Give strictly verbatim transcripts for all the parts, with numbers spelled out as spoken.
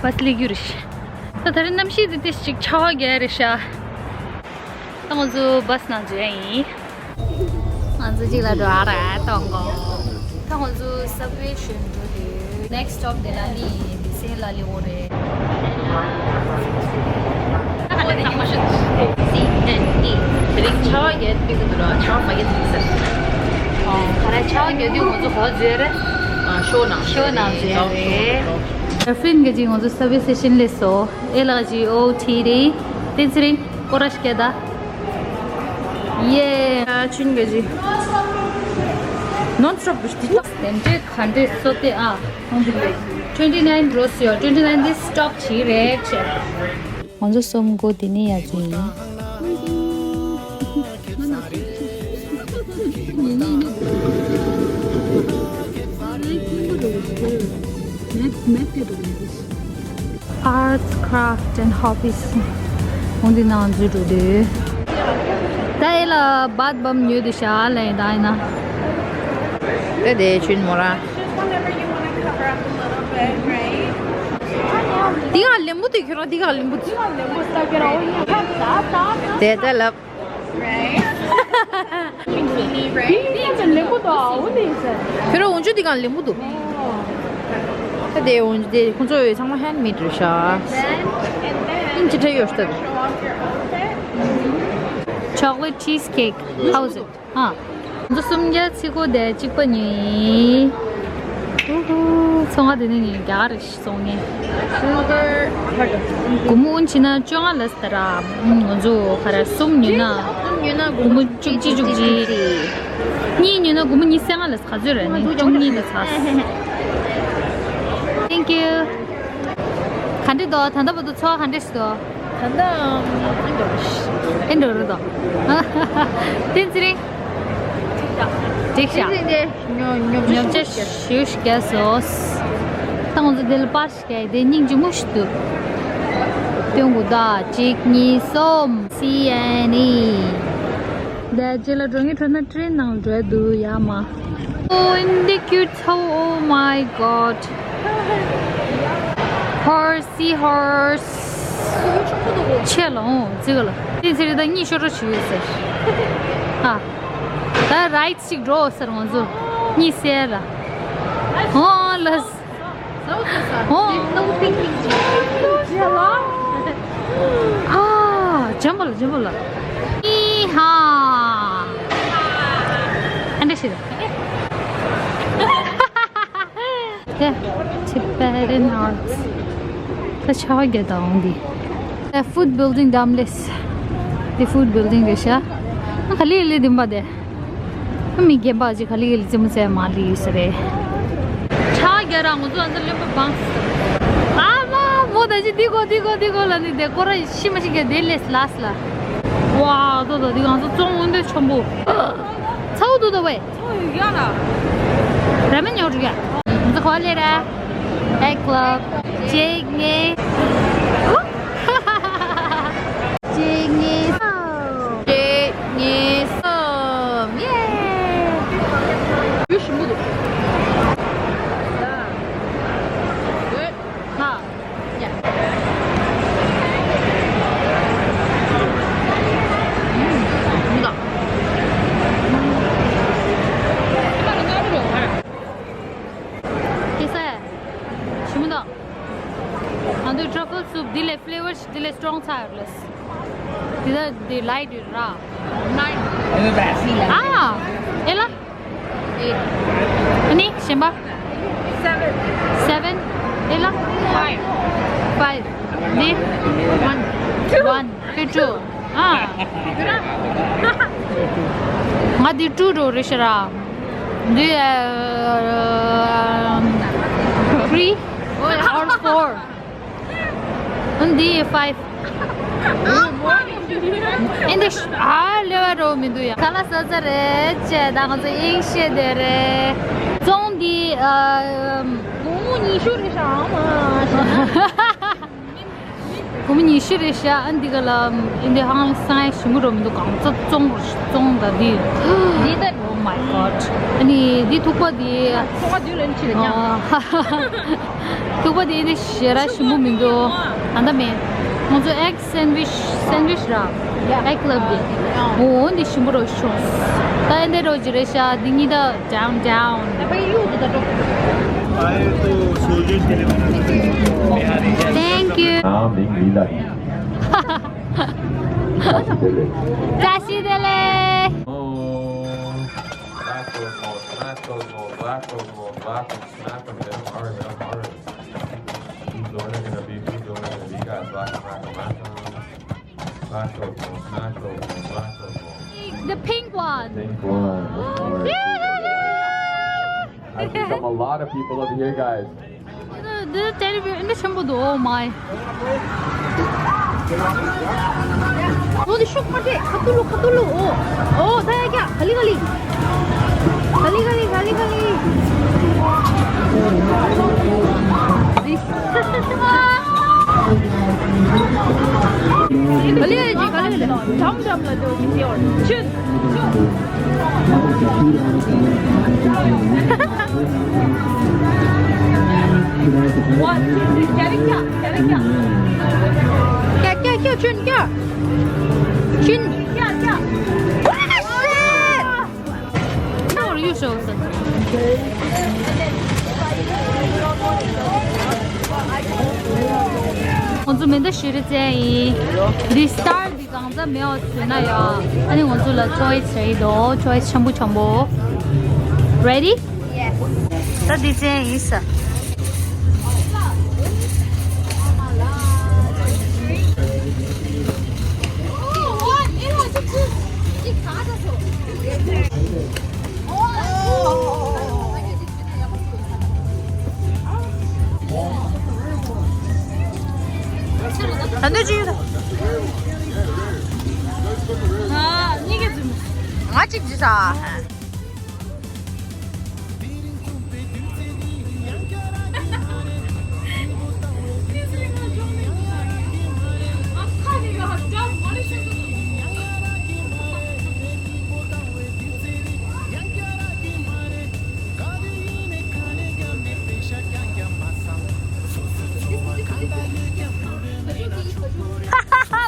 བ་སི་ལི་གུ་རེད། ད་ད་རེས་གནམ་གཤིས་འདི་ཏོག་ཙམ་ཅིག་ཆར་པ་རྒྱག་རེད་ཤག་ད་ང་ཚོ་བ་སི་ནང་འཛུལ་ཡ་ཡིན། ང་ཚོ་གཅིག་ལ་འགྲོ་ཨ་ར་གཏོང་གོ། ད་ང་ཚོ་སབ་ཝེ་ཞོན་འགྲོ་དུས་next stop དེ་ལ་ལི་ཡིན། དེ་སེ་ལ་ལི་འོ་རེད། ད་ག་ལེ་ཚང་མ་ཞུ། C and E དེ་རིང་ཆར་པ་རྒྱག་ཐུབ་ཀྱི་འདུག་ར། ཆར་པ་མ་རྒྱག་ཐུབ་ཀྱི་ཟེར། ཨོ་ག་རེ་ཆར་པ་རྒྱག་དུས་ང་ཚོ་ག་པར་འཛུལ་རེད། ཤོ་ནང་ཤོ་ནང་འཛུལ་རེད། ཧྥིན་གྱི་ཅིག་ང་ཚོ་སབ་ཝེ་སི་ཊེ་ཤན་སླེབས་སོང་། ཨེ་ལགས་ཀྱི་ཨོ་ཊི་ཌི། བསྟན་ཚེ་རིང་སྐོར་ར་ཞིག་རྒྱག་ད། ཡེ། ཆུན་གྱི་ཅིག་ནོན་སི་ཊོབ་བྱས་ཏེ་ད། དེ་འདྲའི་ག་འདྲའི་བཟོ་སྟེ་ཨ། twenty nine འགྲོ་སོང་། twenty nine འདི་སི་ཊོབ་བྱས་རེད་ཅེ། ང་ཚོ་གསུམ་སྒོ་འདི་ནས་ཡར་འཛུལ་ཡིན། Arts, craft and hobbies འོ་འདི་ནང་འཛུལ་འགྲོ་དུས། ད་ཨེ་ལ་བཱཐ་བམ་ཉོས་འདུག་ཤག་ལ་ཡིན་ད་ཡིན་ན། ད་དེ་ཆུན་མོ་ར། འདི་ག་ལེམ་བུ་དེ་ཁྱོད་རང་འདི་ག་ལེམ་བུ་དེ། དེ་ད་ལབ། Right? Right? ཁྱོད་རང་འོན་ཆུ་འདི་ག་ལེམ་བུ་འདུག་ད་དེ་འོན་དེ་ཁོང་ཚོ་ཚང་མ་ཧེན་མེད་རེད་ཤག་ཨིན་ཅི་ཁྲ་ཡོད་ཤག Chocolate cheesecake. How's it? ཨ། ང་ཚོ་སུམ་བརྒྱ་ཚིག་གོ་དེ་གཅིག་པ་ཉོས་ཡིན། ཧུ་ཧུ། ཚོང་ཁང་དེ་ནས་ཉོས་རྒྱ་གར་རེད་ཤག་སོང་ངས། སྒོར་མོ་འུན་ཆི་ན་བཅོ་ལྔ་ལ་ཟེར་ར། ང་ཚོ་ག་རེ་གསུམ་ཉོས་ན། གསུམ་ཉོས་ན་སྒོར་མོ་བཅུ་གཅིག་བཅུ་གཅིག་གཉིས་ཉོས་ན་སྒོར་མོ་ཉི་ཤུ་རྩ་ལྔ་ལ་ཟེར། ག་ཚོད་རེད་ནི། བཅུ་གཉིས་ལ་ཟེར། Thank you. ག་འདྲ་འདུག་ད་ལྟ་བར་དུ་ཚོར་བ་ག་འདྲ་ཞིག་འདུག་ད་ལྟ་ཨེ་འགྲོ་རེད། ཨེ་འགྲོ་རེད་དོ། བསྟན་ཚེ་རིང་། འགྲིག་ཤག་ཉོ་ཉོ་ཆ་ཞུ་ཞིག་རྒྱག་སོང་། ད་ང་ཚོ་འདི་ལ་པར་ཞིག་རྒྱག་དེ་སྙིང་རྗེ་མོ་ཞིག་འདུག་སྟོན་དགོས་ད། གཅིག་གཉིས་གསུམ། སི་ཨེན་ཨི། དེ་རྗེས་ལ་འགྲོ་ངེས་འཕྲོ་ན་ཊེ་རེན་ནང་ལ་འགྲོ་ཡ་འདུག་ཡ་མ། Oh, isn't it cute? So, oh my God. Horse, seahorse. ཆེ་ལ་འོང་ཙི་ག་ལ། དེ་ཚེ་རི་ད་གཉིད་ཤོར་རོ་བྱེད་ཡོད་ཟེར། ཨ། ད་རའིཌ་ཅིག་འགྲོ་ཟེར་ང་ཚོ། གཉིད་སད་ལ། ཨོ་ལ། ཨོ། ཨ། ཇམ་པོ་ལ་ཇམ་པོ་ལ། ཨི་ཧ། ཨ་འདྲ་ཞིག་རེད། ད་Tibetan arts ད་ཆ་བ་རྒྱ་དང་འོང་འདི། ད་food building དམ་ལེས། འདི་food building རེད་ཤག་ཨ་ག་ལེ་ལེ་འདི་མ་དེ། ཨ་མི་རྒན་པ་ཅིག་ག་ལེ་ག་ལེ་རྩེད་མོ་རྩེ་མ་ལེ་ཡོད་ས་རེད། ཆ་རྒྱ་ར་ང་ཚོ་ཨ་ཚ་གླེན་པ་བང་སི། ཨ་མ་མོ་ད་ཅི་འདི་གོ་འདི་གོ་འདི་གོ་ལ་ནི་དེ་ཀོ་ར་ཤི་མ་ཤི་ག་དེ་ལེས་ལ་སི་ལ། ཝ་དོ་དོ་འདི་ང་ཚོ་ཙོང་འོན་དེ་ཆོམ་པོ། ཚ་བོ་དུ་དོ་བས། ར་མེན་ཉོ་རུ་ཡ། འདི་གོ་ལེ་ར། Hey club གཅིག་གཉིས། གཅིག་གཉིས། གཅིག་གཉིས། གསུམ། ཡེ། ཡུ་ཞིམ་པོ་འདུག་ཧ། ཨ་འདི་truffle soup འདི་ལས་flavor འདི་ལས་strong ཚ་ཡོད་ལས། འདི་ད་འདི་light ཡོད་ར། ཨ། ཨེ་ལ། ཨ་ནི་གཞན་པ། seven། ཨེ་ལ། five། འདི། one། one། འདི་two། ཨ། ང་འདི་two འགྲོ་རེད་ཤག་ར། འདི་ཨ། three or four། འདི་five། ཨེ་འདི་ཨ་ལེ་བ་རོ་མི་འདུག་ཡ། ཁ་ལག་ཟ་ཚར་རེད་ཅེ། ད་ང་ཚོ་དབྱིན་ཤེས་དེ་རེད། ཙོང་འདི་ཨ། སྒོར་མོ་ཉི་ཤུ་རེད་ཤག་ཨ་མ། སྒོར་མོ་ཉི་ཤུ་རེད་ཤག་ཨ་འདི་ག་ལ་ཨིན་དེ་ཧང་སང་ཞིམ་པོ་རོ་མི་འདུག་གང་ཚ་བཙོང་བཙོང་ད་འདི། འདི་ད། Oh my god. ཨ་ནི་འདི་ཐུག་པ་འདི། ཐུག་པ་འདི་ལ་ཅི་རེད་ཀྱང་། ཐུག་པ་འདི་ནི་ཞེ་ར་ཞིམ་པོ་མི་འདུག་ད་ལྟ་མེད། ང་ཚོ་ཨེག་སེན་ཝིཆ་སེན་ཝིཆ་ར། ཨེག་ལབ་འདི། འོ་འདི་ཞིམ་པོ་རོ་བྱུང་། ད་ཨ་འདི་རོ་ཅི་རེད་ཤག་འདི་གཉིས་ད། Down, down. Thank you. नाम नहीं नीला है। Tashi dele. Tashi dele. Oh, black goes more, black goes more, black goes more, black goes more, black goes more. Who's going to be, who's going to be, guys? Black, black, black. Black goes more, black goes more, black goes more. The pink one. Pink one. I've become a lot of people over here, guys. འདི་ཏེ་རི་བི་འདི་ཆེན་པོ་འདུག Oh my. འོ་འདི་ཤུགས་མ་སྤྲད། ཁ་ཐུ་ལུ་ཁ་ཐུ་ལུ། འོ་འོ་ད་ཡ་ཀྱ་ག་ལི་ག་ལི། ག་ལི་ག་ལི་ག་ལི་ག་ལི། ག་ལི་ག་ལི་ག་ལི་ག་ལི། འགྲམ་འགྲམ་ལ་འདུག་མི་ཡོང་། ཆུན། ཁོང་ཚོ་མེ་མདའ་གཞུ་རེས་བྱས་ཡིན། འདི་སི་ཊལ་འདི་གང་འཚམ་མེད་པ་བཟོས་ན་ཡང་། ཨ་ནི་ང་ཚོ་ལ་ཆོ་ཡིས་རེད་དོ། ཆོ་ཡིས་ཆེན་པོ་ཆེན་པོ། Ready? Yes. ད་འདི་བྱས་ཡིན་ས། ད་འདོད་ཅི་ཡོད། ཨ། གཉིས་ཀ་འཛུལ། ང་གཅིག་འཛུལ་ས།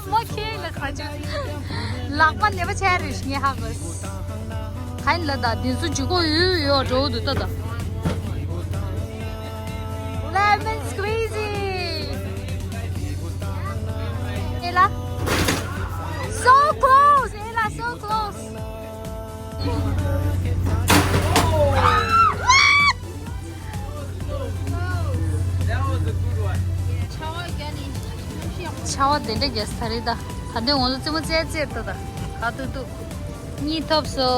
མོ་ཁྱེད་ལ་ག་ཅི། ལག་པ་ནེ་པ་ཆེ་རེ་ཞིག་ངས་ཧ་གོ། ཧན་ལ་ད་དེ་ཚོ་ཇི་གོ་ཡུ་ཡོ་འགྲོ་འདུག་ད་ད། Lemon squeezy. ཨེ་ལ། So close. ཨེ་ལ། So close. ཆར་པ་དེ་འདྲ་རྒྱག་ས་རེད་ད། ད་འདི་ང་ཚོ་རྩེད་མོ་རྩེ་རྩེ་ད་ད། ག་ཏུ་ཏུ། གཉིད་ཐོབ་སོ་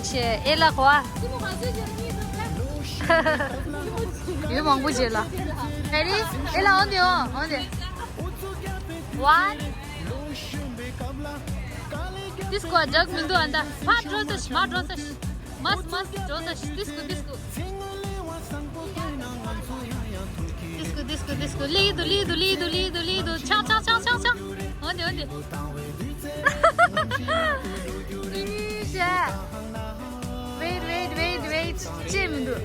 ཆེ། ཨེ་ལ་གོ་ཨ། ཡོད་མང་པོ་བྱེད་ལ། ཨེ་རི། ཨེ་ལ་འོང་དེ་འོང་འོང་དེ། One. This go རྒྱག་མི་འདུག་ཨ་ད། ཕར་འགྲོ་ས་ཞིག་མར་འགྲོ་ས་ཞིག་མས་མས་འགྲོ་ས་ཞིག This go, this go. This go, this go, this go. ལི་དུ་ལི་དུ་ལི་དུ་ལི་དུ་ལི་དུ། ཆང་ཆང་ཆང་ཆང་ཆང་། འོན་ཏེ་འོན་ཏེ། Wait, wait, wait, wait. ཅི་མི་འདུག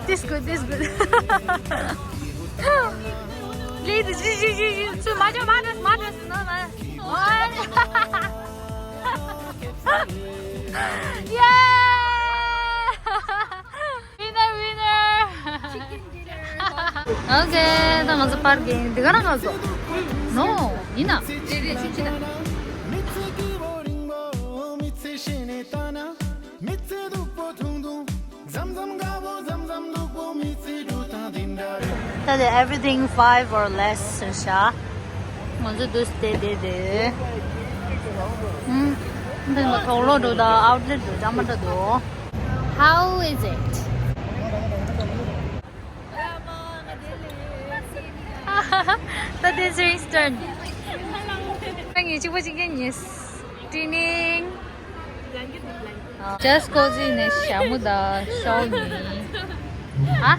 This go, this go. ལི་དུ་ཇི་ཇི་ཇི་ཇི། ཚུ་མ་འགྲོ་མ་འགྲོ་མ་འགྲོ་ནོ་མ། Yeah! Winner, winner! Okay, ད་ང་ཚོ་པར་གི་འདི་ག་རང་ང་ཚོ། No, ཡིན་ན། རེད་རེད་ཆུ་ཆུ་ད། ད་ལྟ་everything five or less ཟེར་ཤག་ང་ཚོ་འདུག་སེ་བསྡད་བསྡད་དེ། ཨུམ། འདི་ནི་གྲོགས་ལོ་འགྲོ་དང་ཨའུ་ཊི་ལེ་ཊི་འགྲོ་འདྲ་མི་འདྲ་འདུག How is it? ད་ལྟ་ཚེ་རིང་སི་ཊར། ང་གཉིས་གཅིག་པ་གཅིག་རྐྱང་ཉིས། ཏི་ནིང་། Just Cozy ནས་ཞྭ་མོ་དང་ཤོག་ཉིས། ཨ།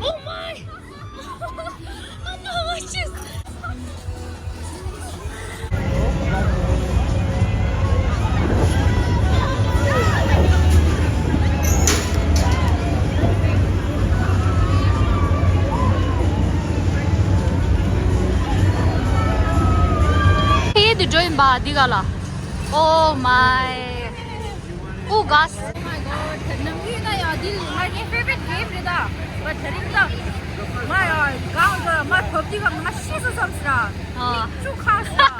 Oh my! ཨ་འདི་ག་ལ། Oh my. Oh gosh. Oh my god. ནམ་རྒྱུན་ན་ཡང་འདི་ང་ངའི་favorite game རེད་ད། ང་དེ་རིང་ད་ང་ཡང་གང་ཟེར་ང་བབ་འདི་ག་ང་ཤི་སོང་བསམ་ཟེར། ཨ། མིག་ཆུ་ཁ་ཟེར།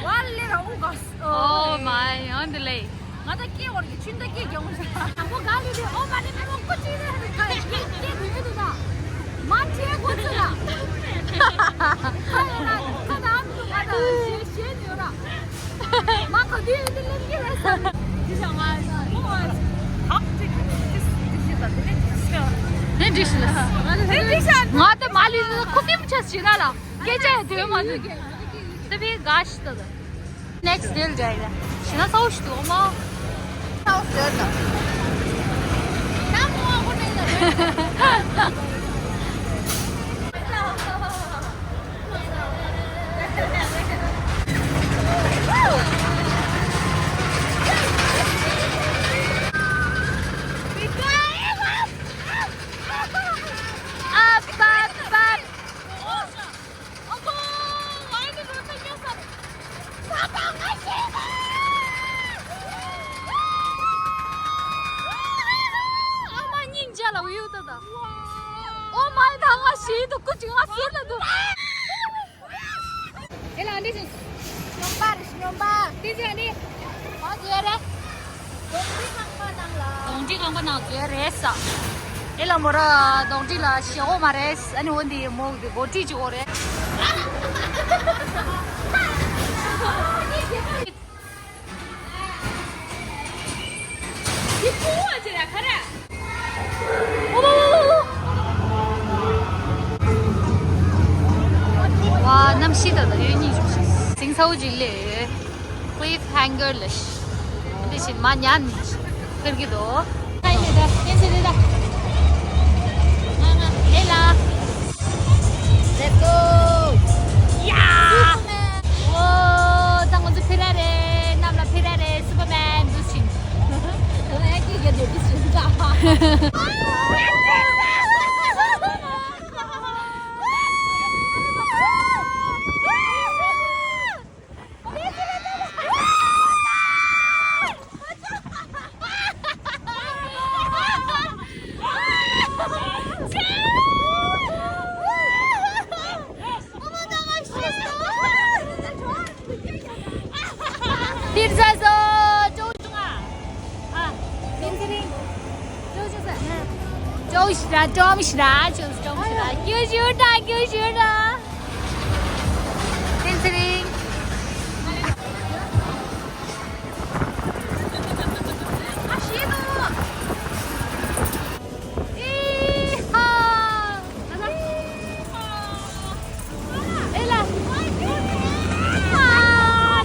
ཝལ་ལེ་ར། Oh gosh. Oh my. ཨོ་འདི་ལེ། ང་ད་སྐད་འོར་གི་ཆུན་ད་སྐད་རྒྱག་མོ་ཆ། དང་པོ་ག་ལི་དེ་ཨོ་མ་ནི་མི་མོ་ཀོ་ཅི་རེ་ཧ་ནི་ཁ་སྐད་སྐད་དུ་ཡོད་དུ་ད། མ་ཆེ་གོ་ཚུ་ལ། ཁ་ཡོད་ན་ཁ་ད་ཨམ་དུ་ང་ད་ཞེ་ཞེ་ནི་ཡོད་ར། མ་ག་དུས་ཡོད་དུ་ལེན་གི་རེད་ས། ཇི་ཞག་ང་ཨོ་ཨ་ཧག་ཅིག་ཅིག་ཅིག་ཅིག་ད་དེ་ནས་ཇི་ཞག་དེ་ཇི་ཞག་ང་དེ་མ་ལི་དུ་ཁོ་ཕིམ་ཆ་ཞི་ན་ལ་སྐད་ཆ་ཡོད་དུ་ཡོད་མ་དུ་དེ་བི་ག་ཤི་ད་ད། Next deal ཇ་ཡ། ཤི་ན་སའུ་ཤི་དུ་མ། སའུ་ཤི་དུ། Oh my, ད་ང་ཤི་དུ་ཀུ་ཅི་ང་ཤི་ལ་དུ། ཨེ་ལ་འདི་ཅི། སྙོམས་པ་རེད་སྙོམས་པ། འདི་ཅི་ཨ་ནི། ཨ་ཟེར་རེད། གདོང་འདྲི་ཁང་པ་ནང་ལ། གདོང་འདྲི་ཁང་པ་ནང་ཟེར་རེད་ས། ཨེ་ལ་མོ་ར་གདོང་འདྲི་ལ་ཞེ་གོ་མ་རེད། ཨ་ནི་འོ་འདི་མོ་འདི་གོ་འདྲི་ཅི་གོ་རེད། འདི་ཕུང་བ་ཅི་ར་ཁ་ར། ཝ་གནམ་གཤིས་དང་ད་ཡོད་གཉིས་བྱུང་ཤག་སིང་ཚའུ་ཅིག་སླེབས་ཡོད། Cliffhanger ལ་ཤི། དེ་བཞིན་མ་ཉན་ཁིར་གི་དོ། ཧེ་ལ། Let's go. ཡ། ཨོ། ད་ང་ཚོ་ཕི་ར་རེད། གནམ་ལ་ཕི་ར་རེད། སུ་པར་མན་འདུག་ཕྱིན། ད་ལ་ཡ་སྐད་རྒྱག་འདོད་འདུག་ཕྱིན་ད། འདིར་ཟ་ཟོ། ཅོ་ཅུང་ཨ། ཨ། ལིན་ཚེ་རིང་། ཅོ་ཅུང་ཟ། ཅོ་ཞི་ར་ཅོ་མི་ཞི་ར་ཅོ་ཅོ་མི་ཞི་ར། ཀྱུ་ཞུ་ར་ཀྱུ་ཞུ་ར། ལིན་ཚེ་རིང་། ཨ་ཤི་ནོ། ཨི་ཧ། ཨེ་ལ། ཨ།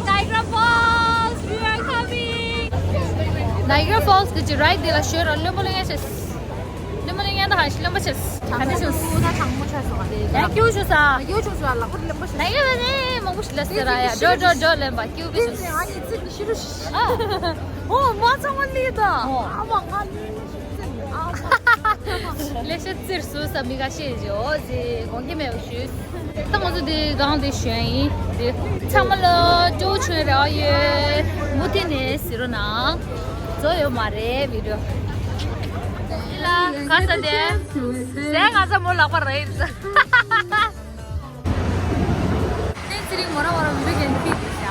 Niagara Falls, we are coming. Niagara Falls གི་ཅི་ride དེ་ལ་ཤོད་ར་བློན་པོ་ལ་ཡ་ཤེས། བློན་པོ་ལ་ཡ་ད་ཧ་ཤི་བློན་པོ་ཤེས། ག་འདྲ་ཤོད། ད་གྲང་མོ་ཆགས་སོང་ཨ་དེ། ཡ་ཀྱུ་ཤོད་ས། ཡ་ཀྱུ་ཤོད་ས་ལག་པ་བློན་པོ་ཤེས། Niagara ནས་མང་པོ་ཤི་ལ་ཟེར་ར་ཡ། འགྲོ་འགྲོ་འགྲོ་བློན་པ་ཀྱུ་གི་ཤོད། ཨ་ནི་ཙི་ནི་ཤི་རུ་ཤི། ཨ། ཨོ་མ་ཚང་མ་ལི་ད། ཨོ། ཨ་མ་ང་ལི། ལེ་ཤ་ཙིར་སུ་ས་མི་ག་ཤེས་ཇོ་ཟེ་གོང་གི་མེ་བ་ཤུ། ད་ང་ཚོ་འདི་གང་འདི་ཞོན་ཡིན་འདི། ཚང་མ་ལ་ཅོ་ཆུང་རེ་བ་ཡོད། མུ་མཐུད་ནས་ཟེར་རོ་ན། བཟོ་ཡོད་མ་རེད་བི་ཌིའོ། ཡིན་ལ་ག་ས་དེ། ཟས་ང་ཚ་མོ་ལག་པ་རེད། ནས་ཚེ་རིང་མོ་ར་བ་ར་མི་གན་ཕི་དེ་ཤ།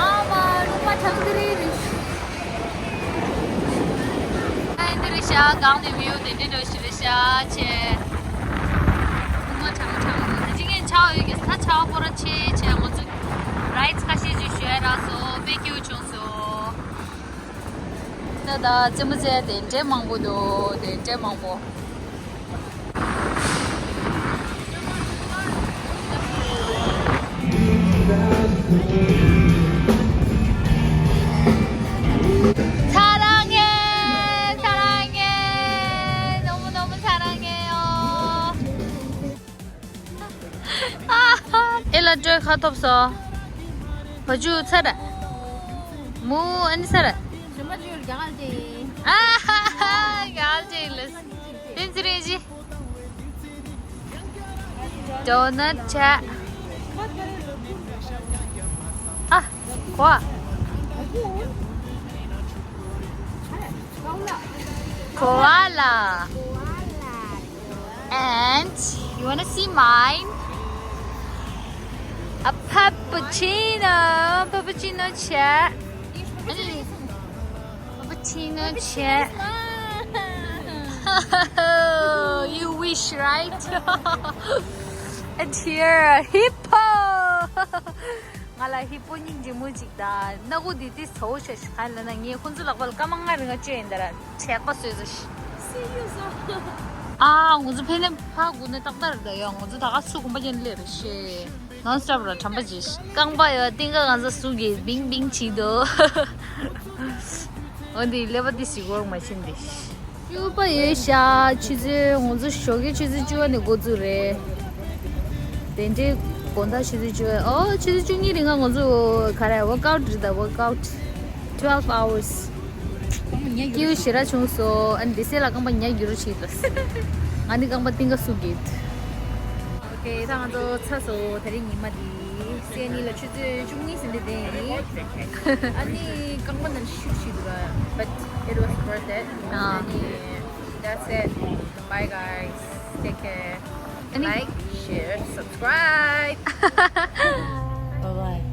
ཨ་མ་རུ་མ་ཐང་དི་རི་རི། ཨ་འདི་རི་ཤ་གང་ནས་བིའུ་དེ་འདྲ་འདྲ་ཞིག་རི་ཤ་ཆེ། རུ་མ་ཐང་ཐང་དེ་ཅི་ངན་ཆའོ་ཡོད་ཀྱི་ས་ཆའོ་པོ་ར་ཆེ་ཆེ་ང་ཚོ་rides ཁ་ཤས་ཅིག་ཞོད་ར་སོ་པེ་ཀྱུ་ཆུང་སོ། ད་ད་རྩེད་མོ་རྩེ་དེ་འདྲའི་མང་པོ་འདུག་དེ་འདྲའི་མང་པོ། 사랑해, 사랑해. 너무너무 사랑해요. ཨེ་ལ་སྤྲོད་ཁ་ཐོབ་སོ། བ་ཅུ་ཚ་ར། མུ་ཨ་ནི་ཚ་ར། ཞུ་མ་ཅུ་རྒྱ་གར་ཅིག་ཨ་ཧ་ཧ་རྒྱ་གར་ཅིག་ལ། ཏིན་ཙི་རིན་ཅི། ཌོ་ནཊ་ཆ། What? Koala. And you wanna see mine? A puppuccino. Puppuccino chat. Puppuccino chat. You wish, right? And here, a hippo. ང་ལ་ཧི་པོ་སྙིང་རྗེ་མོ་ཅིག་དང་སྣ་སྒོ་འདི་ཏི་ཚ་བོ་ཆ་ཞིག་གང་ལ་ན་ངས་ཁོང་ཚོ་ལག་པ་ལ་སྐར་མ་ལྔ་རིང་ང་བཅོས་ཡིན་ད་ར་དྲེག་པ་བཟོས་ཟ་ཞིག་ཨ་ང་ཚོ་ཕེ་ནེ་ཕ་གུ་ནེ་ཏག་ཏག་རེད་ད་ཡོད། ང་ཚོ་ད་ག་སུ་གུམ་པ་ཅན་སླེབས་རེད་ཤེ། ནོན་སི་ཊོབ་ར་ཁྲམ་པ་ཅིག་རྐང་པ་ཡོད་ཏིང་ཀ་ང་ཚོ་སུ་གི་བིང་བིང་བྱིས་དོ། འོ་འདི་ཀླད་པ་འདི་ཞིག་འོར་མ་ཕྱིན་འདི། བཅུ་པ་ཡོད་ཤག་ཆུ་ཚོད་ང་ཚོ་ཞོགས་ཀའི་ཆུ་ཚོད་བཅུ་པ་ནས་འགོ་བཙུགས་རེད། དེ་འདྲའི་དགོང་དག་ཆུ་ཚོད་བཅུ་པ། ཨོ་ཆུ་ཚོད་བཅུ་གཉིས་རིང་ང་ང་ཚོ་ག་རེ་ཝོརཀ་ཨའུཊ་རེད་ད། ཝོརཀ་ཨའུཊ། twelve hours། སྐྱིད་པོ་ཞེ་དྲག་བྱུང་སོང་། ཨ་ནི་འདི་སེ་ལ་རྐང་པ་ཉལ་རྒྱུ་རུ་བྱེད་ད། ང་ནི་རྐང་པ་གཏིང་ཀ་སུ་གེད། ཨོ་ཁེ་ད་ང་ཚོ་ཚར་སོང་། དེ་རིང་ཉི་མ་འདི། སེ་ནི་ལ་ཆུ་ཚོད་བཅུ་གཉིས་ཟིན་ཏེ་དེ་ཡིན། ཨ་ནི་རྐང་པ་ནང་ཤུགས་ཤིག་འདུག་ར། But it was worth it. ཨ་ནི་that's it. Bye guys. Take care. ཨ་ནི་like, share, subscribe. Bye bye.